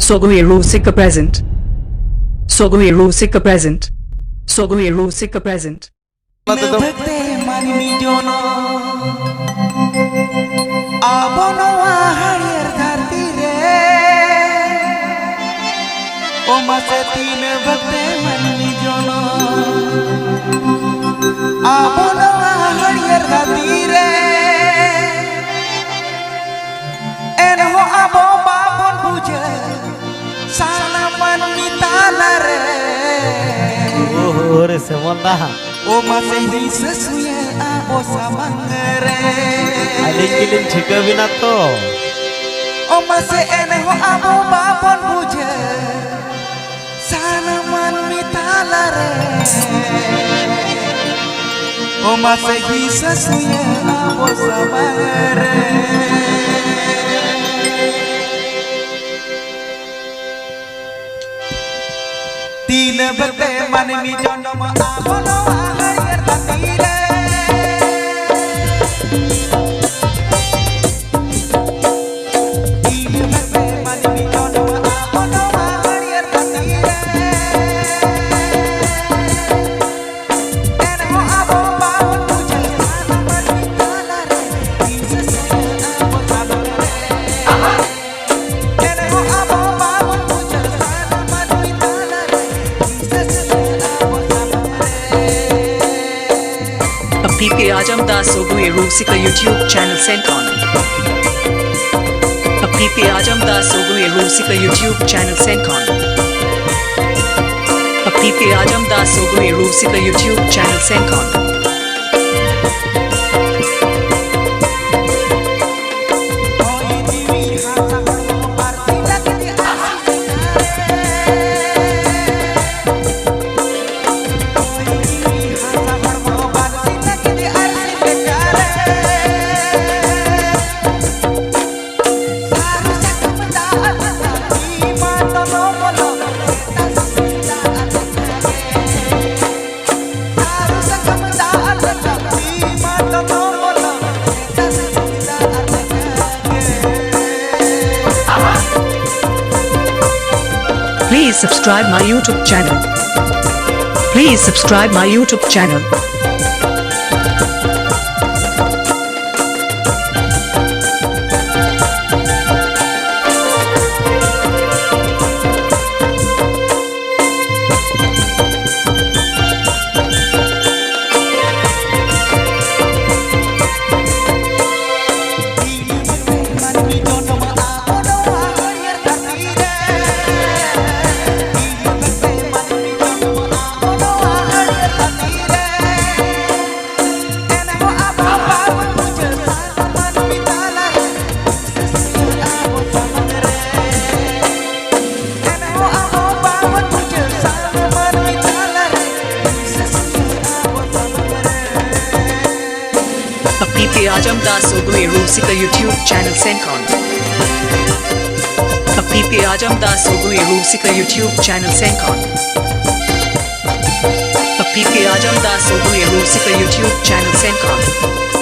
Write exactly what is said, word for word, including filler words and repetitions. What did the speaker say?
Sogui Rusika present. Sogui Rusika present. Sogui Rusika present. ᱚᱱᱟ ᱛᱮᱫᱚ ᱵᱷᱟᱜᱽᱛᱮ ᱢᱟᱹᱱᱢᱤ ᱡᱚᱱᱚᱢ, ᱟᱵᱚ ᱱᱚᱣᱟ ᱦᱟᱹᱨᱭᱟᱹᱲ ᱫᱷᱟᱹᱨᱛᱤ ᱨᱮ᱾ ᱚ ᱢᱟᱥᱮ ᱛᱤᱱᱟᱹᱜ ᱵᱷᱟᱜᱽᱛᱮ ᱢᱟᱹᱱᱢᱤ ᱡᱚᱱᱚᱢ, ᱟᱵᱚ ᱱᱚᱣᱟ ᱦᱟᱹᱨᱭᱟᱹᱲ ᱫᱷᱟᱹᱨᱛᱤ ᱨᱮ᱾ ᱮᱱᱦᱚᱸ ᱟᱵᱚ ᱵᱟᱵᱚᱱ ᱵᱩᱡᱷᱟᱹᱣ ᱥᱟᱱᱟᱢ ᱢᱟᱹᱱᱢᱤ ᱛᱟᱞᱟᱨᱮ᱾ ᱳᱦᱳ ᱨᱮ ᱥᱮᱢᱚᱱ ᱫᱟ᱾ ᱳ ᱢᱟᱥᱮ ᱦᱤᱥᱟᱹ ᱥᱩᱭᱟᱹ ᱟᱵᱚ ᱥᱟᱢᱟᱝ ᱨᱮ᱾ ᱟᱹᱞᱤᱧ ᱜᱮᱞᱤᱧ ᱴᱷᱤᱠᱟᱹ ᱵᱤᱱᱟ ᱛᱚ᱾ ᱳ ᱢᱟᱥᱮ ᱮᱱᱦᱚᱸ ᱟᱵᱚ ᱵᱟᱵᱚᱱ ᱵᱩᱡᱷᱟᱹᱣ ᱥᱟᱱᱟᱢ ᱢᱟᱹᱱᱢᱤ ᱛᱟᱞᱟᱨᱮ᱾ ᱳ ᱢᱟᱥᱮ ᱦᱤᱥᱟᱹ ᱥᱩᱭᱟᱹ ᱟᱵᱚ ᱥᱟᱢᱟᱝ ᱨᱮ᱾ ᱛᱤᱱᱟᱹᱜ ᱵᱮᱛᱮ ᱢᱟᱹᱱᱢᱤ ᱡᱚᱱᱚᱢ ᱟᱵᱚ ᱱᱚᱣᱟ ᱦᱟᱹᱨᱭᱟᱹᱲ ᱫᱷᱟᱹᱨᱛᱤ ᱨᱮ᱾ ᱛᱤᱱᱟᱹᱜ ᱵᱮᱛᱮ ᱢᱟᱹᱱᱢᱤ ᱡᱚᱱᱚᱢ ᱟᱵᱚ ᱱᱚᱣᱟ ᱦᱟᱹᱨᱭᱟᱹᱲ ᱫᱷᱟᱹᱨᱛᱤ ᱨᱮ᱾ ᱮᱱᱦᱚᱸ ᱟᱵᱚ ᱵᱟᱵᱚᱱ ᱵᱩᱡᱷᱟᱹᱣ ᱥᱟᱱᱟᱢ ᱢᱟᱹᱱᱢᱤ ᱛᱟᱞᱟᱨᱮ ᱦᱤᱸᱥᱟᱹ ᱥᱩᱭᱟᱹ ᱟᱵᱚ ᱥᱟᱢᱟᱝ ᱨᱮ᱾ ᱮᱱᱦᱚᱸ ᱟᱵᱚ ᱵᱟᱵᱚᱱ ᱵᱩᱡᱷᱟᱹᱣ ᱥᱟᱱᱟᱢ ᱢᱟᱹᱱᱢᱤ ᱛᱟᱞᱟᱨᱮ ᱦᱤᱸᱥᱟᱹ ᱥᱩᱭᱟᱹ ᱟᱵᱚ ᱥᱟᱢᱟᱝ ᱨᱮ᱾ ᱟᱯᱮ ᱯᱮ ᱟᱸᱡᱚᱢ ᱫᱟ ᱥᱚᱜᱩᱭ ᱨᱩᱥᱤᱠᱟ YouTube channel ᱥᱮᱱ ᱠᱷᱚᱱ᱾ ᱟᱯᱮ ᱯᱮ ᱟᱸᱡᱚᱢ ᱫᱟ ᱥᱚᱜᱩᱭ ᱨᱩᱥᱤᱠᱟ YouTube channel ᱥᱮᱱ ᱠᱷᱚᱱ᱾ ᱟᱯᱮ ᱯᱮ ᱟᱸᱡᱚᱢ ᱫᱟ ᱥᱚᱜᱩᱭ ᱨᱩᱥᱤᱠᱟ YouTube channel ᱥᱮᱱ ᱠᱷᱚᱱ᱾ Please subscribe my YouTube channel. Please subscribe my YouTube channel. ᱯᱟᱯᱤ ᱯᱮ ᱟᱸᱡᱚᱢ ᱫᱟ ᱥᱚᱜᱚᱭ ᱨᱩᱥᱤᱠᱟ YouTube channel ᱥᱮᱱ ᱠᱷᱚᱱ᱾ ᱯᱟᱯᱤ ᱯᱮ ᱟᱸᱡᱚᱢ ᱫᱟ ᱥᱚᱜᱚᱭ ᱨᱩᱥᱤᱠᱟ YouTube channel ᱥᱮᱱ ᱠᱷᱚᱱ᱾ ᱯᱟᱯᱤ ᱯᱮ ᱟᱸᱡᱚᱢ ᱫᱟ ᱥᱚᱜᱚᱭ ᱨᱩᱥᱤᱠᱟ YouTube channel ᱥᱮᱱ ᱠᱷᱚᱱ᱾